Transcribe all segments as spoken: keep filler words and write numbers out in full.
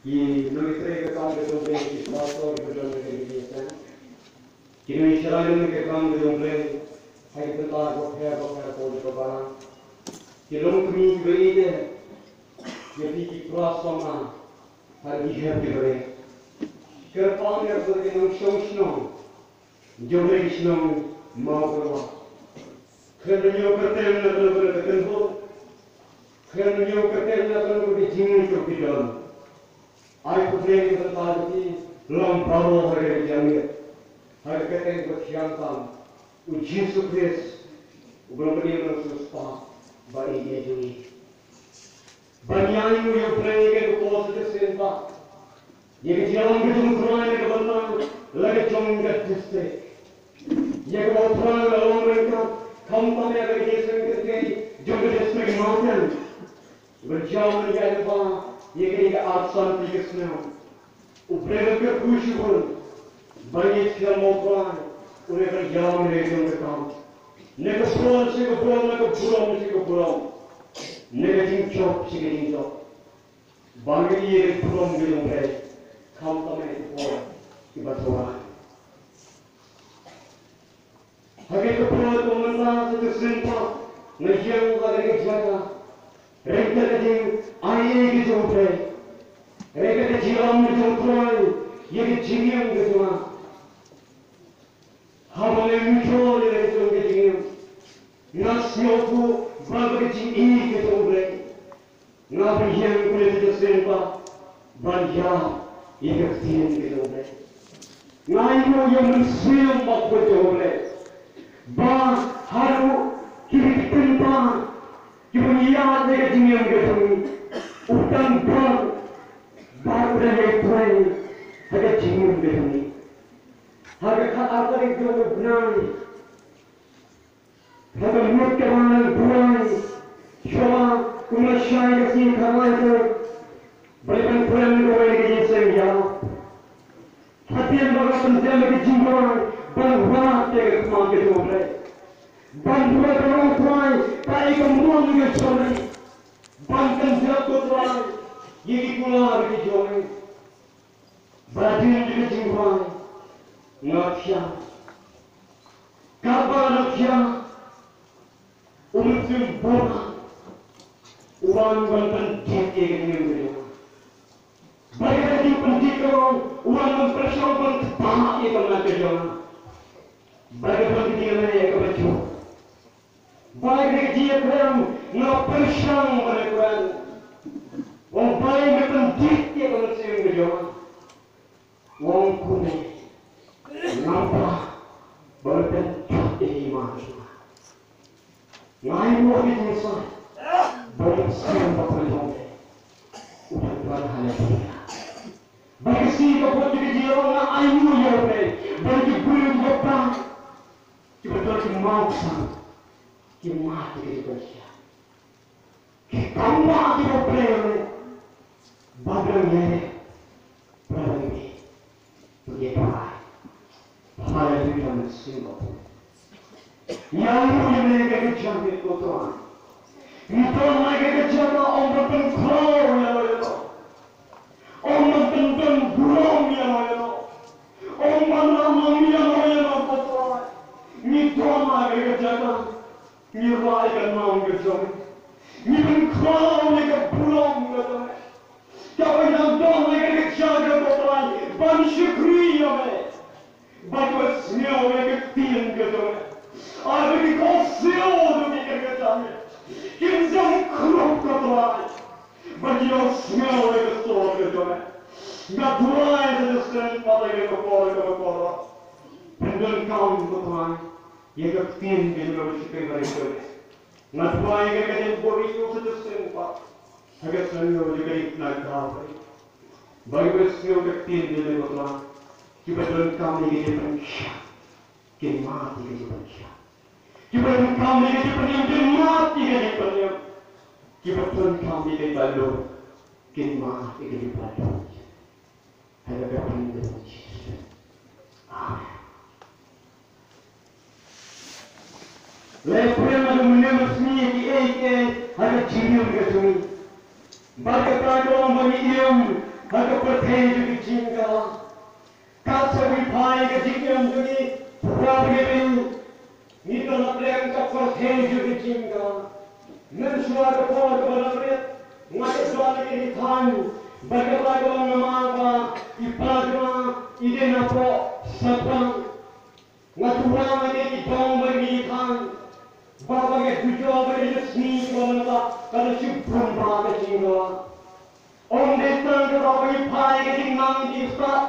Ki nongtrei ka kam ka jong U Blei, ki pastor, ki don ka jingïaseng. Ki nongïashai ka kam ka jong U Blei ha ki bynta bapher bapher, ko jong ka balang. Ki longkmie kiba ïeit, ïa phi ki para samla ha ki hep ki bare. Kyrpang ïa phi ki nongshong shnong jong ka shnong Mawkyrwat. Khlem da ñiew kyrteng na ka bynta ka kynhun, khlem da ñiew kyrteng na ka bynta ka jingim jong ki don. Ai khublei ka bynta ka jingim long baroh ha ka jingim, ha ka kyrteng kaba thiang tam U Jisu Khrist, uba long ka dieng nongsiewspah ba ïeit jong ngi. Ban ïa ïoh ïa U Blei ïa ka por ka sien ba ïa ka jingïalam ka jong U Trai na ka bynta la ka jong ka district. Ïa ka ba U Trai la long ryngkat khamtam ïa ka jingïaseng kynthei jong ka district Mawkyrwat. Ba jong ïa ka ba ïa ka ïa ka arsan ïa ka snem. U Blei u kyrkhu shibun ba ngi ïa ka mo Trai u ne ban ïalam ïa ka jong ka kam. Ne ka burom sha ka burom, ne ka burom sha ka burom, ne ka jingjop sha ka jingjop. Ba ngi ïa ka burom ka jong U Blei khamtam ïa ka por kiba thura. Ha kane ka por mynta sa shisien pat nga ïeng ha kane ka jaka ryngkat ka jingai ka jong U Blei, ryngkat ka jingïalam ka jong U Trai ïa ka jingim ka jong nga. Haba nga mutdur ïa ka jong ka jingim, nga sngewthuh ba ka jingïeit ka jong U Blei. Nga pynhiar kane ka sien ba ban ïa ïa ka ktien ka jong U Blei. Nga ïoh ïa mynsiem ba khuid jong U Blei. Ba haduh ki ri ki pynban kiba ïa ïa ka jingim ka jong ngi, u dang don ba u dang ïa trei ha ka jingim ka jong ngi. Ha ka khatar tarik jong u bnai, ha ka mut ka ban buaid shuwa kum la shai ka sngi khamai te. Ba ban kren kawei ka jingïaseng ïa. Hadien ba ka pyndem ka jingbuaid ban wad ïa ka khmat ka jong U Blei. Ban buaid ka long Trai ka ei ka mon ka jong ngi. Ban pyndem ko Trai ïa ki kular ki jong ngi. Ba dei ka jingbuaid nga thiah. Kaba nga thiah. U Mynsiem Bakhuid u wan ban pyndep ïa ka jingim ka jong nga. Ba ïa ka jingpyndep ka long u wan ban pyrshang ban kpa ïa ka met ka jong nga. Ba ïa ka jingim ïa ka ba jong. Ba ïa ka jingim nga pyrshang ban ïa ka. Wan ba ïa ka pyndep ïa ka mynsiem ka jong nga. Wan kumne. Namar ba nga pynthut ïa i ma. Nga ïoh ïa ka jingsaid ba u Mynsiem Bakhuid jong me u dang don ha lade. Ba ka sngi ka bud ka jingïaroh nga ainguh ïa u Blei ba ki briew kiba bang kiba don ki mawsang ki mad ïa ka jingpynkhiah. Ki kam ba ki ba Blei ne ba Blei ne ba Blei ne. Haleluya, Mynsiem Bakhuid. Ïa ngi ïa ngi ka jingim ko Trai. Ngi don ha ka jingim ong ban pynkhraw ïa la ïa la. Ong ban pynbun burom ïa la ïa la. Ong ban ram ïa la ïa la ko Trai. Ngi don ha ka jingim. Ngi rai ka nam ka jong me. Ngi pynkhraw ïa ka burom ka jong me. Kaba nang don ïa ka jaka ko Trai ban shakri ïa me. Ba ki ba sngew ïa ka ktien ka jong me. Ai ba ki khot siew ïa ka jong me. Kin jam khrup ko Trai. Ba ki ba sngew ïa ka sur ka jong me. Nga duwai sa ka seng pat ïa ka por ka por. Pyndonkam ko Trai. Ïa ka ktien ka jong me ba shakri ba ïa ka. Nga duwai ïa ka jingbuhrieh sa ka seng pat. Ha ka seng ïa ka ri na Kalbari. Ba ïa ka seng ka ktien ka jong me ko Trai. Kiba donkam ïa ka jingpynkhiah. Kin mad ïa ka jingpynkhiah. Kiba donkam ïa ka jingpynim kin mad ïa ka jingpynim. Kiba donkam ïa ka jingpynlut kin mad ïa ka jingpynlut. Ha ka kyrteng ka jong u Jisu. Amen. Lehse phi ïa ka mynne ka sngi kiei kiei ha ka jingim ka jong ngi. Bad kata ka long ba ngi ïohi Ha ka pyrthei jong ka jingkylli, kat sa wi phai ka jingim jong ngi, para bangeit, ngi don ha pdeng ka pyrthei jong ka jingkylli. Mynshuwa ka por kaba la rit, nga ïa don ha kane ka thaiñ, bad kata ka long namar ba i para jong nga i dei na poh Sabrang. Nga tip ba ngi ki dong ba ngi tang ba ba ngi ju jong ba ngi sngi ba ngi ba ka la shu bun ba ka jingkylli. Ym dei tang kaba ngi phai ka jingnang jingstad,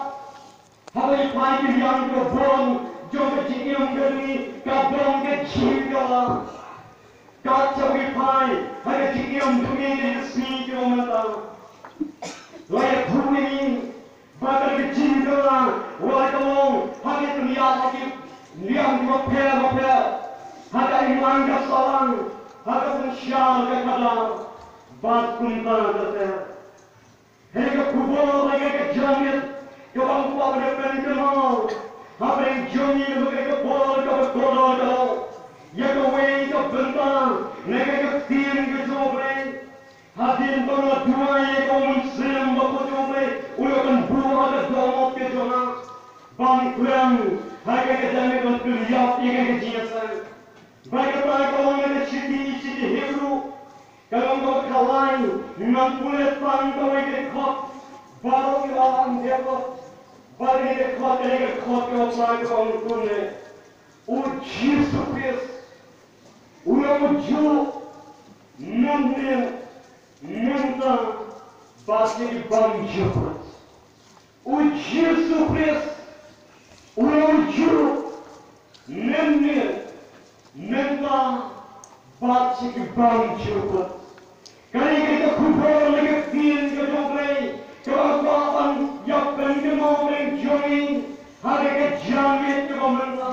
haba ngi phai ki liang ka bun jong ka jingim ka ngi ka dong ka jingkylli. Kat sa ngi phai ha ka jingim jong ngi ka sngi ka mynta, la ïathuh ïa ngi ba ka jingkylli wat la ka long ha ki pynïaid ha ki liang kiba pher bapher, ha ka imlang ka sahlang, ha ka synshar ka khadar, bad kumta ter ter. Hynrei ka khubor ha kane ka janmiet kaba nga kwah ban pynkynmaw ha pdeng jong ngi, ka long ka khubor kaba kordor ka long ïa kawei ka bynta na ka ktien ka jong U Blei. Hadien ba nga duwai ïa ka U Mynsiem Bakhuid jong U Blei, u la pynbuh ha ka dohnud ka jong nga ban kren ha kane ka janmiet, ban pynïap ïa kane ka jingïaseng. Ba kata ka long na ka shithi, shithi Hebru, ka lynnong kaba khatlai, ngan pule tang kawei ka dkhot, baroh ngi la ïohi, ba kane ka dkhot, kane ka dkhot kaba khatlai kaba ong kumne: U Jisu Khrist u long ujuh, mynnin, mynta, bad sha ki bymjukut. U Jisu Khrist u long ujuh, mynnin, mynta, bad sha ki bymjukut. Kane ka dei ka khubor na ka ktien ka jong U Blei kaba nga kwah ban ïa pynkynmaw ha pdeng jong ngi ha kane ka janmiet kaba mynta.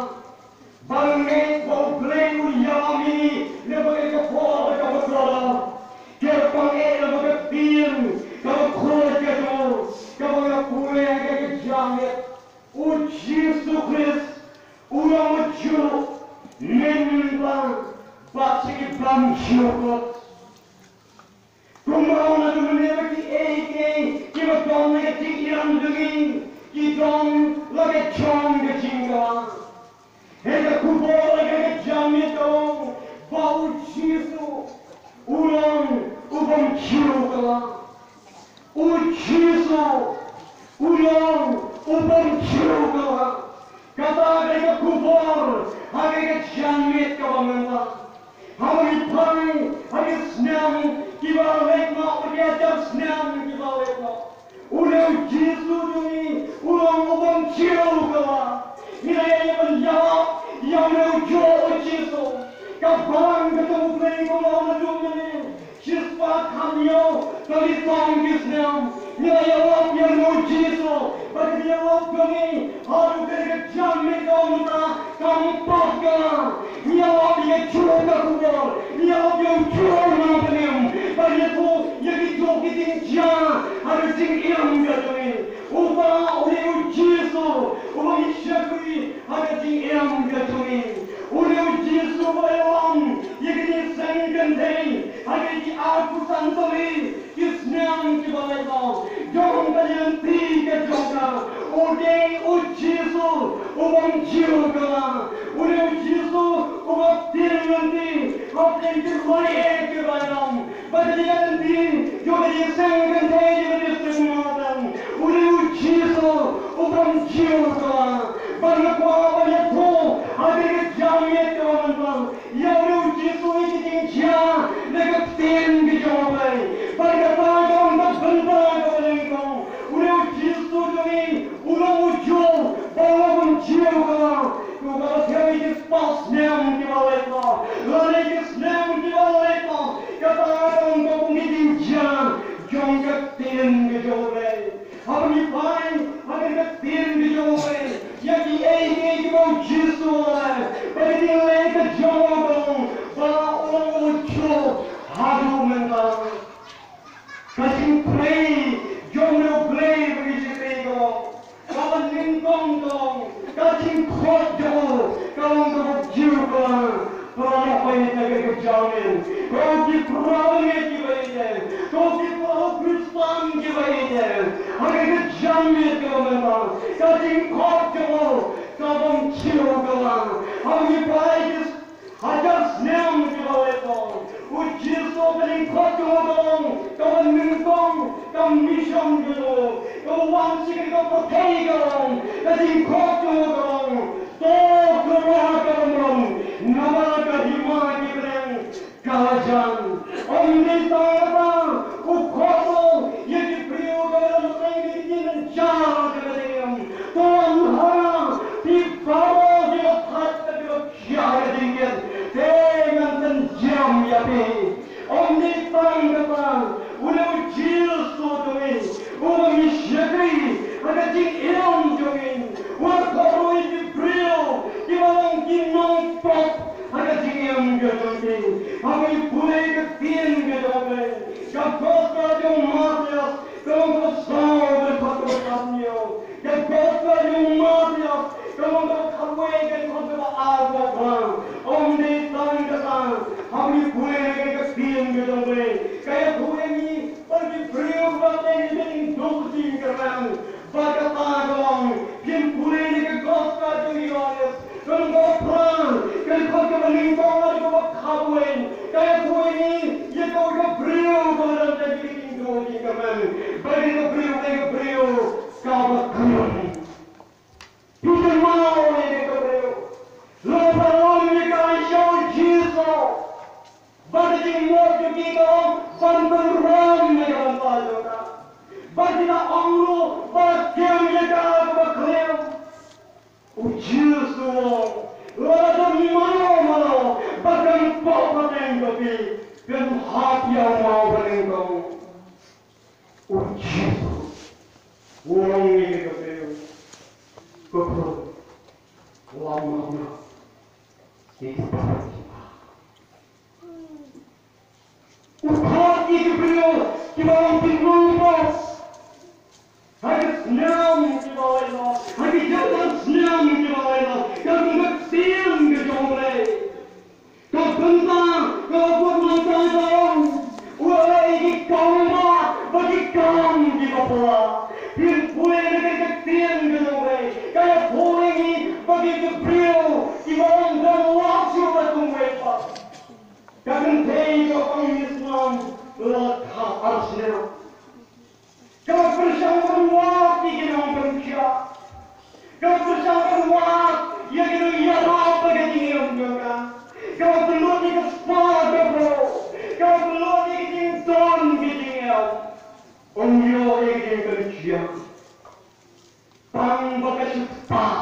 Ba nga ngeit ba U Blei un ïalam ïa ngi lyngba kane ka por kaba kordor. Kyrpang eh lyngba ka ktien kaba khuid ka jong u kaba nga pule ha kane ka janmiet. U Jisu Khrist u long ujuh, mynnin, mynta, bad sha ki bymjukut. Kumba ong naduh mynne ba kiei kiei kiba don ha ka jingim jong ngi ki don la ka jong ka jingkylli. Hynrei ka khubor ha kane ka janmiet ka long ba U Jisu u long u bym ju kylla. U Jisu u long u bym ju kylla. Kata ka dei ka khubor ha kane ka janmiet kaba mynta. Haba ngi phai ha ki snem kiba leit noh, ha ki hajar snem kiba leit noh, une U Jisu jong ngi u long u bym ju kylla. Ngi la ïa ban ïalap ïa une ujuh U Jisu. Ka Balang ka jong U Blei ka ong naduh mynne shispah khathynñiew tylli tang ki snem ngi la ïalap ïa une U Jisu. Bad ka jingïalap jong ngi haduh kane ka janmiet kaba mynta kam pat kylla. Ngi ïalap ïa kajuh ka khubor, ngi ïalap ïa ujuh u nongpynim, bad ngi ïathuh ïa kijuh ki jingjia ha ka jingim ka jong ngi. U Blei, une U Jisu uba ngi shakri ha ka jingim ka jong ngi. Une U Jisu uba ïalam ïa ka jingseng kynthei ha kine ki arphew san tylli ki snem kiba leit noh. Jong ka lynti ka jong ka, u dei U Jisu u bym ju kylla. U dei U Jisu uba ktien lynti hapdeng ki roi eh ki roi lam. Bad ïa ka lynti jong ka jingseng kynthei jong ka district Mawtang, u dei U Jisu u bym ju kylla. Bad nga kwah ban ïathuh ha kane ka janmiet kaba mynta ïa une U Jisu ïa ki jingjia na ka ktien ka jong U Blei. Bad kata ka long ka bynta kaba nyngkong. Une U Jisu jong ngi u long ujuh ba u bym ju kylla. Kumba la thew ïa ki spah snem kiba leit noh, lane ki snem kiba leit noh, kata ka long ka bynta jingjia jong ka ktien ka jong U Blei. Haba ngi phai ha kane ka ktien ka jong U Blei ïa kiei kiei kiba U Jisu u la leh, ba ka jingleh ka jong u ka long ba u long ujuh haduh mynta. Ka jingtrei jong U Blei ba ngi ju trei ka long, kaba nyngkong ka long ka jingkhot jong u ka long kaba ju kylla. Para bangeit na kane ka janmiet, ko ki para bangeit kiba ïeit, ko ki para Khristan kiba ïeit, Ha ka jingïeit kaba mynta, ka jingkhot jong u ka bym siew kaba, ha ki paid ki hajar snem kiba la leit, u Jisu ka jingkhot jong u ka long kaba nyngkong, ka mission jong u ka wan sha ka pyrthei ka long, ka jingkhot jong u ka long, to kyrpad kaba ym long, namar ka hima ki bneng ka la jan. Ym dei tang kata, u khot ruh ïa ki briew kiba don ryngkat ïa ki jingjar ka jingim. To wan ha nga, phi baroh kiba thait bad kiba khiah ka jingkit, te ngan pynjem ïa phi. Ym dei tang kata, u dei u Jisu jong ngi, uba ngi shakri ha ka jingim jong ngi, uba khot ruh ïa ki briew kiba long ki nongpop ha ka jingim ka jong ngi. Haba ngi pule ka ktien ka jong U Blei, ka gospel jong u Mathaios ka lynnong kaba saw, ka dkhot kaba khathynñiew. Ka gospel jong u Mathaios ka lynnong kaba khatwei, ka dkhot kaba arphew phra. Ym dei tang kata, haba ngi pule ïa ka ktien ka jong U Blei, ka ïathuh ïa ngi ba ki briew ba teng ïa ka jingduh jingkyrmen. Bad kata ka long, phin pule ïa ka gospel jong u Ïoannis, ka lynnong kaba phra, ka dkhot kaba nyngkong haduh kaba khatwei, ka ïathuh ïa ngi ïa kawei ka briew ba la don ïa ka jingduh jingkyrmen. Bad ïa ka briew, ïa ka briew kaba khlem. Phi kynmaw ïa ka briew, la pynlong ïa ka sha u Jisu. Bad ka jingmut jong ki ka long ban pynrem ïa ka bynta jong ka. Bad ki la ong ruh ba kem ïa ka kaba khlem. U Jisu u ong, lada don maw mano ba kan pop pateng jong phi, kan hap ïa u maw ba nyngkong. U Jisu u ong ïa ka briew, ko briew, lam lam ïa ka briew. U khot ïa ki briew kiba long ki nongpop. Ha ki snem kiba la ïalam, ha ki hajar snem kiba la ïalam, ka ktien ka jong U Blei, ka bynta kaba bud mynta ka long, u la leh ïa ki kam ba, ba ki kam kiba pla. Phin pule ïa ka ktien ka jong U Blei, ka ïathuh ïa ngi ba ki briew kiba ong, don lad shuh ba kumwei pat. Ka kynthei kaba pang mih snam la khap ar snem. Ka la pyrshang ban wad ïa ki nongpynkhiah. Ka la pyrshang ban wad ïa ki nongïarap ha ka jingim jong ka. Ka la pynlut ïa ka spah ka briew. Ka la pynlut ïa ki jingdon ki jingem. Ym ïoh ïa ki jingpynkhiah. Tang ba ka shu ktah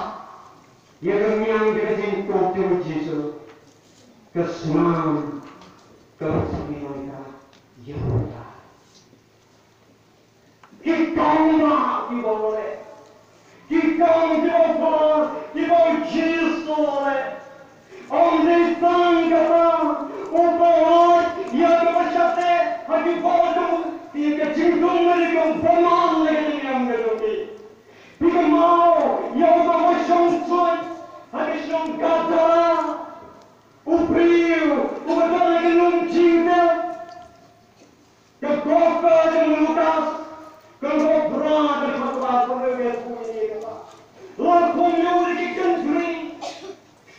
ïa ka miang jong ka jingkut jong u Jisu, ka snam ka la sngewthuh ïa ka. Ki kam ba kiba u leh, ki kam kiba u leh, kiba u Jisu u leh. Ym dei tang kata, u pynlait ïa kaba shah teh ha kiba u dum, ïa ka jingdum, ïa ka bymman, ïa ka jingem ka jong ki. Phi kynmaw ïa uta uba shong suit ha ka shnong Gadara, u briew uba don ha ka lum jingtep. Ka gospel jong u Lukas, ka lynnong kaba phra, ka dkhot kaba arphew hynriew ka ïathuh ïa ngi kata, la khum ïa u da ki kynthei,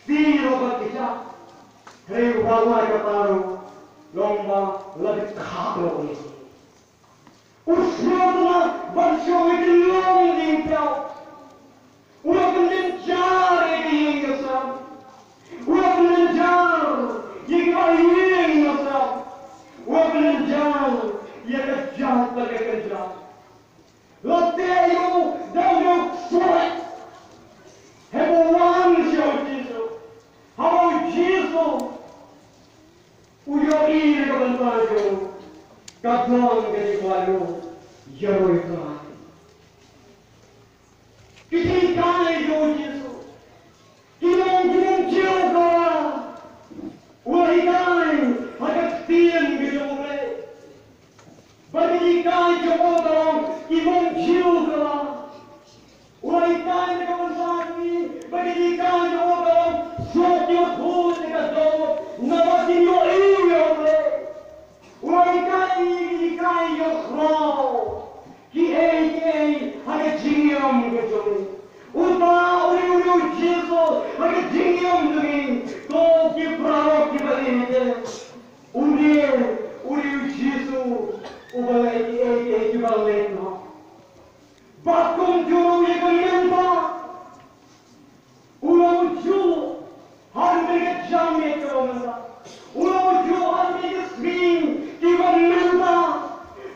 kti ruh bad ki kjat. Hynrei wat la kata ruh, long ba la dkhap ïa u. U sngewtynnat ban shong ha ki lum jingtep. U la pynjynjar ïa ka ïing ka sem. U la pynjynjar ïa kiba ïeng ïa sem. U la pynjynjar ïa ka jait bad ka kynjat. La teh ïa u da u dei u ksuid. Haba u wan sha u Jisu, haba u Jisu u ïohi ïa ka bynta jong u, ka don ka jingmut ïa u, ïa u Trai. Ki jinghikai jong u Jisu ki long ki bym jia u kala. U la hikai ha ka ktien ka jong U Blei ba ki jinghikai jong u ka long ki bym jia u kala. U la hikai na ka bynta jong ngi ba ki jinghikai jong u ka long suk ïa u khuid ïa ka dohnud naba kin ïohi ïa U Blei. U la hikai ïa ki jinghikai ïa u khraw, ki ei Jingim ka jong ngi. Uta u dei u Jisu, ha ka jingim jong ngi. Ko ki paralok kiba ïeit. U dei u Jisu uba la ïeit, ïeit, ïeit, uba la ïeit noh. Bad kumjuh ruh ïa ka mynta. U la ju haduh mynta ka janmiet kaba mynta. U la ju haduh mynta ka sngi kaba mynta.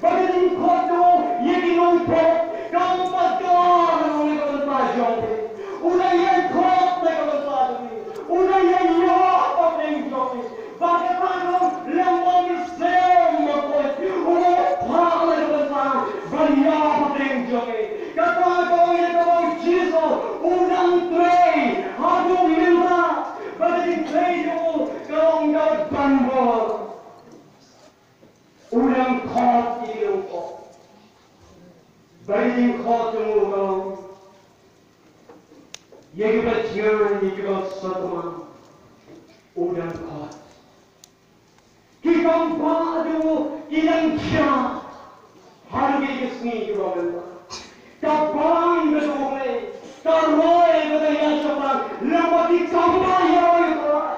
Ba ka jingkhot jong u ïa ki nongpop kam pat don ha ka bynta jong phi. U la ïeng khot na ka bynta jong phi. U la ïeng ïoh hapdeng jong phi. Ba kata ka long lyngba u Mynsiem Bakhuid uba phah na ka bynta ban ïoh hapdeng jong ngi. Kata ka ong ïa kaba u Jisu u dang trei haduh mynta. Ba ka jingtrei jong u ka long kaba don bor. U dang khot ïa ki nongpop. Ba ka jingkhot jong u ka long ïa kiba jngai, ïa kiba sngewthuh. U dang khot. Ki kam bah jong u ki dang jia. Haduh kine ki sngi kiba mynta. Ka bang ka jong U Blei ka roi bad ka ïaid shaphrang lyngba ki kam bah ïaroi U Trai.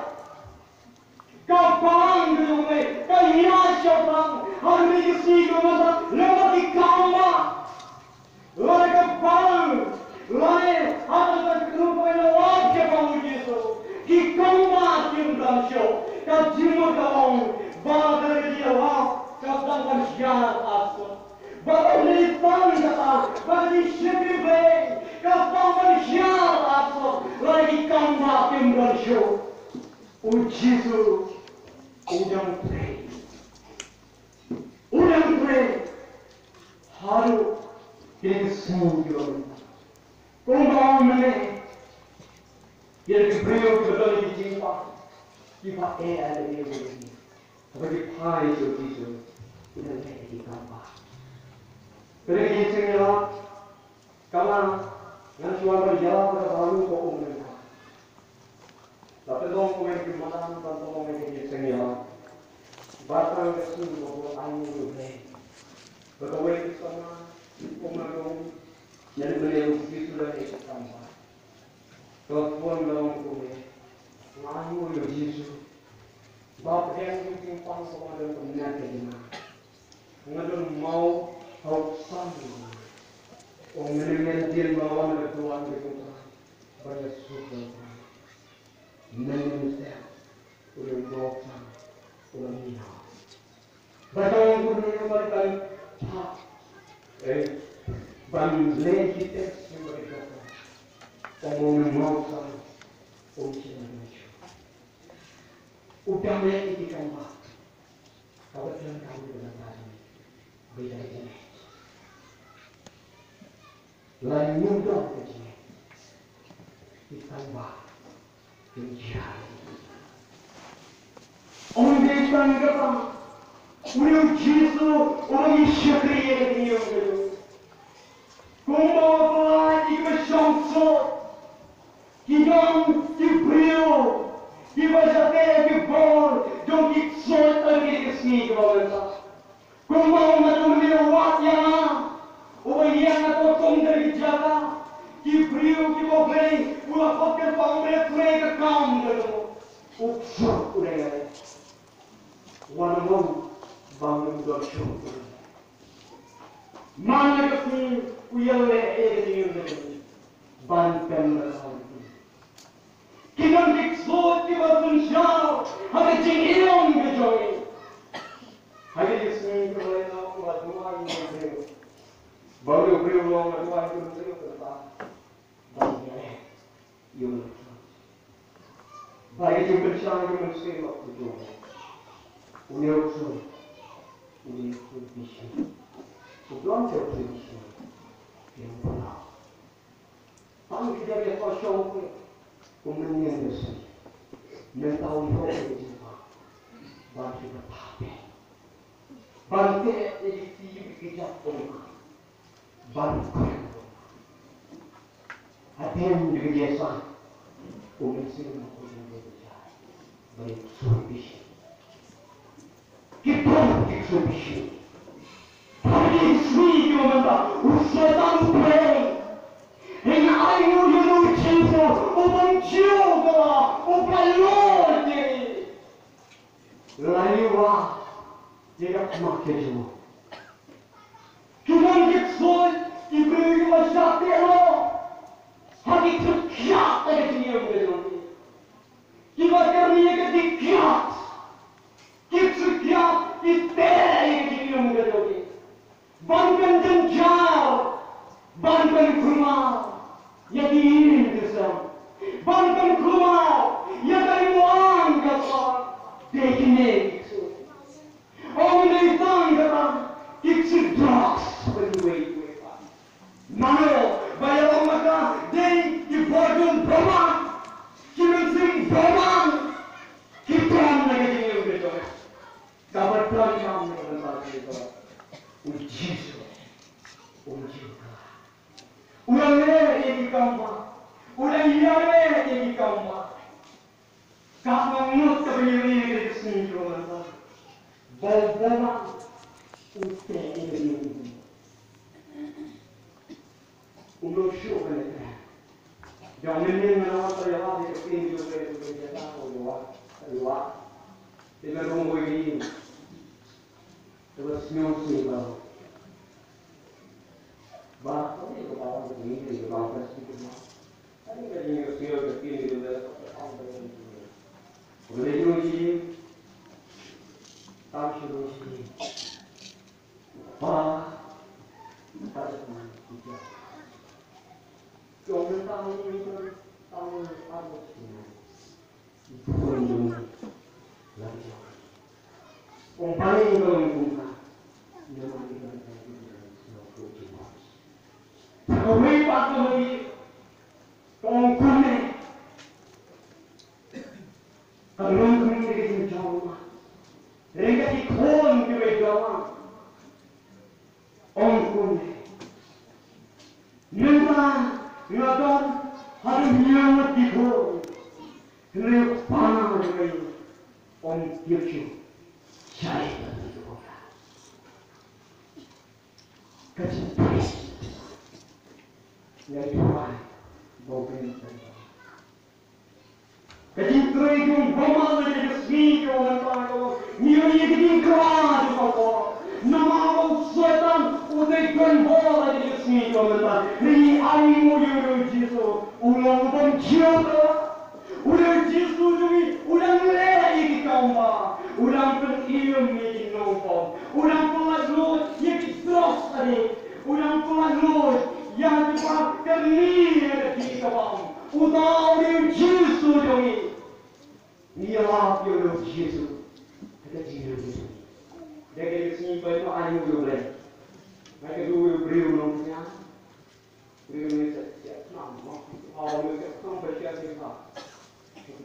Ka bang ka jong U Blei ka ïaid shaphrang haduh kine ki sngi kiba mynta lyngba ki kam bah. Lada ka bang, lada ha kata ka kynhun kaba ïalap shaphang U Jisu ki kam bah kim don shuh, ka jingmut ka ong ba lada ka jingïalap ka dang ban hiar arsut. Ba lada ka jingtang kata, ba ka jingshakri Blei ka dang ban hiar arsut, lada ki kam bah kim don shuh. U Jisu u dang trei. U dang trei haduh kine ki sngi kiba mynta. Kumba ong mynne, kine ki briew kiba don ki jingpang kiba eh ïa kine ki briew. Haba ki phai sha U Jisu, u dang leh ïa ki kam bah. Kane ka jingseng ïalap Kaba ngan shu wan ban ïalap ïa ka balu ba um mynta. La pynlong kumne ki madan ban pynlong ïa ka jingseng ïalap. Ba tang ka sngi ba bun aiu ïa u Blei. Ba kawei ka samla, um, ma dong ïa ka Blei u Jisu da ïa ka kam ba. Ka phone ba long kumne. Nga aiu ïa u Jisu. Ba pdiang ïa ka jingpang kaba don kumne ka jingma. Nga don maw ha u ksan. Ong mynne mynstep ba wan ka duwan ka jong u Trai. Ba ïa suk ïa u Trai. Mynne mynstep u don maw ksan u don mynne. Ba don kumne ba don pha. Eh, ban leh ki test ba don. Ong mynne maw ksan ong shi na shu. U dang leh ïa ki kam ba. Kaba tang ka dei ban tang. Bida ïa. Lada ngim don ka jingngeit, ki tang ba kin jia. Ym dei tang kata, u dei u Jisu uba ngi shakri ïa ka jingim ka jong u. Kumba u la ïathuh ïa kiba shong ksuid, ki don ki briew kiba shah teh ïa ki bor jong ki ksuid ha kine ki sngi kiba mynta. Kumba u la ong mynne, wat ïa nga, uba ïeng ha ka kum kane ka jaka. Ki briew kiba U Blei u la khot kyrpang, U Blei u trei ka kam ka jong u. U ksuid u dei. Wan mo ba ngim don shuh. Man la ka sngi u ïaleh ïa ka jingim ka jong u ban pynbna. Ki don ki ksuid kiba synshar ha ka jingim ka jong ngi. Ha kine ki sngi kiba la ïaid, nga duwai ïa u briew. Ba u briew u ong, nga duwai ïa u briew kata. Ba u ïaleh ïa u. Ba ïa ki pynshai ki mynsiem ka jong u. Une u ksuid, une u ksuid bishni. U don te u ksuid bishni. Ïa u palau. Tang ki dei ki shong ki. Kum mynne mynne. Mynta u ïoh ki jingpang. Ban ki ba pah peh. Ban teh ïa ki kti ki jait kum ka. Ban kren. Hadien ki jingïaseng. Kum mynne mynne kum mynne. Ban ïa ki sngewbha. Ki pop ki sngewbha. Pop ki sngewbha ki ba mynta u Soitan u pynlong. Ïa ka khmat ka jong u. Ki long ki ksuid, ki briew kiba shah teh noh ha ki ksuid kiad ha ka jingim ka jong ki. Kiba kyrni ïa ka jingkiad, ki ksuid kiad ki teh ïa ka jingim ka jong ki. Ban pynjynjar, ban pynkulmar ïa ki ïing ki sem, ban pynkulmar ïa ka ïing ka sem. Dei kine ki ksuid. Ym dei tang kata, ki ksuid drugs bad kiwei kiwei pat. Mano ba ïalong ma ka dei ki bor jong Burma, ki mynsiem Burma, ki don na ka jingim ka jong. Kaba donkam na ka bynta jong u Jisu. U Jisu. U la leh ïa ki kam ba. U la ïaleh ïa ki kam ba. Kaba ngut kaba ngi ri ïa ka sngi jong u Mynsiem. Ba u Boma u teh ïa ka jingim. Um nud shuh ban ïa ka. Jong mynnin nga wan tang ïa ka ktien jong ka ïa ka ïa ka ïa ka ïa ka. Te ka rung wei ka ïing. Te ka sñiaw sñiaw ka. Ba ka ïa ka ba ka ïing ka ba ka sñiaw ka. Ka ïa ka ïing ka sñiaw ka ktien jong ka ïa ka ba ka ïing. Ka ïa ka ïing. Tang shu ïing. Ba, ba, Ka long kumne ka jingjia ma. Ryngkat ki khun kiba ïeit ma. Ong kumne. Mynta nga don haduh hynñiew ngut ki khun. Hynrei u kpa jong nga ym tip shuh. Shai ka tu ka. Ka jingtrei. Nga ïohi ba u kren. Ka jingtrei jong u Boma na ka sngi ka wan ba ka wan. Ngi ïohi ka jingkyrpad jong ka por. Namar ba u Soitan u dei donbor na ka sngi ka wan ba. Ngi ai nguh ïa u Jisu. U long u bym jia. U Jisu jong ngi u dang leh ïa ki kam ba. U dang pynim ïa ki nongpop. U dang pynlait lut ïa ki drugs addict. U dang pynlait lut ïa kiba kyrni ïa ka jingkyrpad. Uta u dei u Jisu jong ngi. Ngi ïalap ïa u Jisu ha ka jingim jong ngi. Da ka jingim ba ïa u ai u Blei. Ba ka du u briew nongñiah. Briew ngi sa ïa tnam mo. Haw ngi sa tnam ba ïa tnam.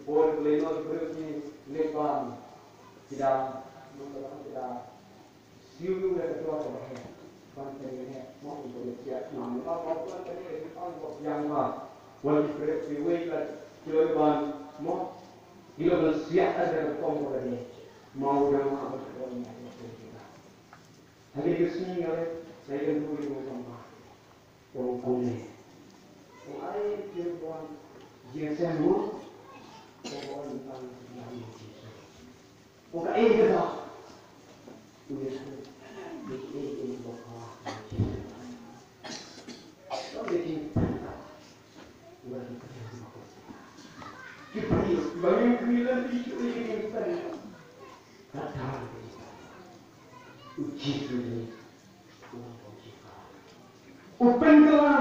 Bor Blei nong briew ngi leh ban. Ki da nong ba ki da. Siew ïa ka dor kaba heh ban teng heh mo, ban teng heh. Namar ba ban teng heh ban teng heh ban biang ba wan ki pret ki wei ka ki loi ban mo. Ki loi ban siah ka dor kong kaba heh. Ma u dang ma ba ka dor ma ka dor. Hali ka sngi nga leh sa ïa ka dor ïa ka ba. Ong kumne. Ong ai ki wan jingïaseng mo. Ong wan tang ïa ka. Ong kaei kata? Ong kaei kata? Ong kaei kata? Ki briew ba ngim khmih lynti shuh ïa ka jingpynbeit. Kata u Jisu u pynkylla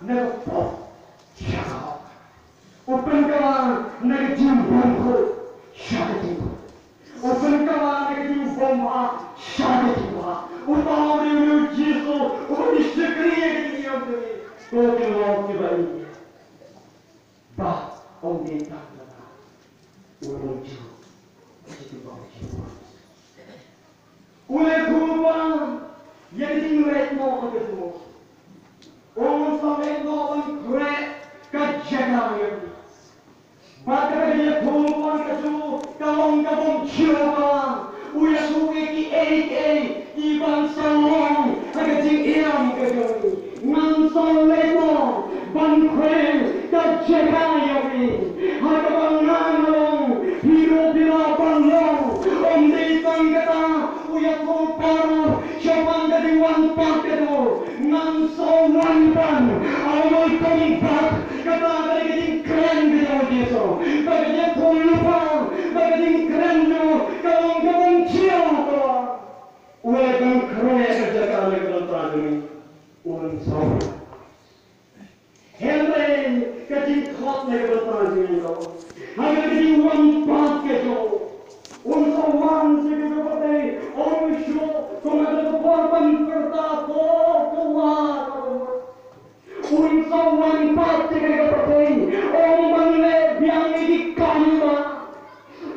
na ka pop sha ka hok. U pynkylla na ka jingbymkhuid sha ka jingkhuid. U pynkylla na ka jingbymhok sha ka jinghok. U Blei u Jisu u shakri ïa ka jingim jong ngi. Ko ki long kiba ïeit. Ba ong dei tang kata u long Jisu. Jisu ba ong Jisu. U la ïathuh ba ïa ka jingleit noh ka jong u. U ong sa leit noh ban khreh ka jaka ïa u. Bad kata ka ïathuhlypa ka jong u ka long ka bym jia ba u ïathuh ïa kiei kiei kiban sa long ha ka jingim ka jong u. Ngan sa leit noh ban khreh ka jaka ïa u. Ha kaba nga nga long hi ruh phi lah ban long. Ym dei tang Sa wan ban, I will come back. Kata ka dei ka jingkren ka jong u Jisu. Ba ka jingthung lypa, ba ka jingkren jong u ka long kaba jia to. U la pynkhreh ka jaka na ka bynta jong ngi. Un sa wan. Hynrei ka jingkhot na ka bynta jong ngi ka long, ha ka jingwan pat ka jong u, un sa wan sha ka jaka pyrthei, un shu, kumba ka por ban pyrta ko, ko wa, ko wa. Un sa wan pat sha ka jaka pyrthei, un ban leh biang ïa ki kam ba.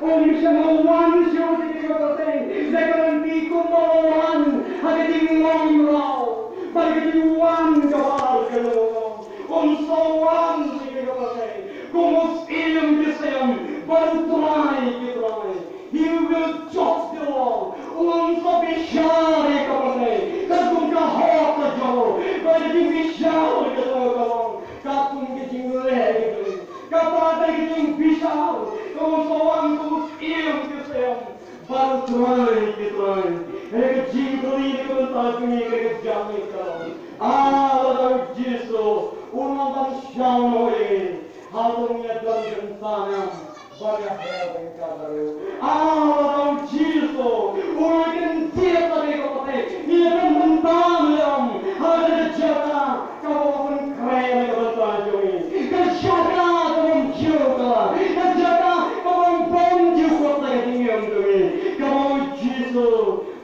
Um shym la wan shuh sha ka jaka pyrthei da ka lynti kumba la wan ha ka jinglong mraw bad ka jingwan kaba ar ka long. Um sa wan sha ka jaka pyrthei kum u Syiem ki syiem bad u Trai ki trai. He will judge the world. Um sa bishar ïa ka pyrthei katkum ka hok ka jong u bad ka jingbishar ka jong u ka long katkum ka jingleh ka jong u. Kata ka dei ka jingbishar, ka long sa wan kum u Syiem ki syiem bad u Trai ki trai. Ïa ka jingkylli na ka bynta jong ngi ka jong ngi ka long, ah, lada u Jisu u wan ban shah noh ïa ngi, hato ngi ïa don bynta ne em ban ïa her bad ka baroh? Ah, lada u Jisu u wan ban kyntiew ïa ka pyrthei, ngi ïa don bynta ne em ha kata ka jaka kaba u pynkhreh na ka bynta jong ngi, ka jaka kaba ym jia u Trai, ka jaka kaba ym bym jia u Trai, ka jingim jong ngi, kaba u Jisu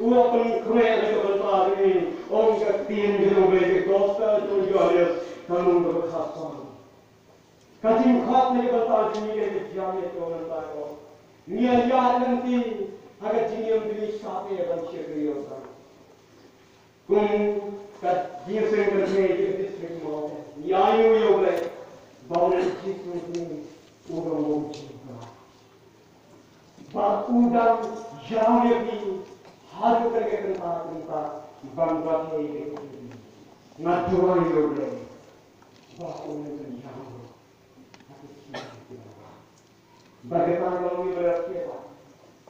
u la pynkhreh na ka bynta jong ngi. Ong ka ktien ka jong u Blei, ka gospel jong u Ïoannis, ka lynnong kaba khatsan. Ka jingkhot na ka bynta jong ngi ka jia ïa ka mynta ka. Ngi ïa ïaid lynti ha ka jingim jong ngi, sa te ban shakri ïa u Trai. Kum ka jingseng kynthei ka district mo, ngi ainguh ïa u Blei ba u Jisu u dang bym jia. Ba u dang ïam ïa phi haduh kane ka kynta kynta ban wan ïa phi. Nga duwai ïa u Blei ba un ïam ïa phi. Ba ka tang long ïa ba ïa phi ba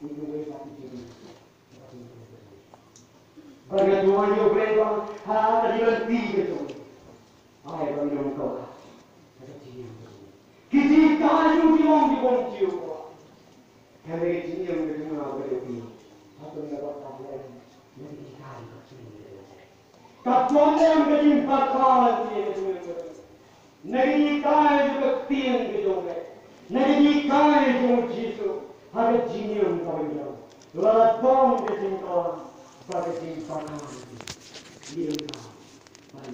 ïa phi ba ïa phi. Ba nga duwai ïa u Blei ba ha ka jingïaid ka jong ngi, ai ba ngi ym kawai ha ka jingïaid ka jong ngi. Ki jinghikai jong ngi ki long ki bym jia u Blei. Ka dei ka jingïaid ka jong nga bad ïa phi. Hato ngi la bad ka lem na ki jinghikai ka jong ngi? Ka don lem ka jingbakla lem ka jingïaid ka jong ngi. Na ka jinghikai jong ka ktien ka jong u Blei, na ka jinghikai jong u Jisu ha ka jingim ka ba ngi don. Lada don ka jingkhlaiñ bad ka jingbakla, ngi ïa ka ban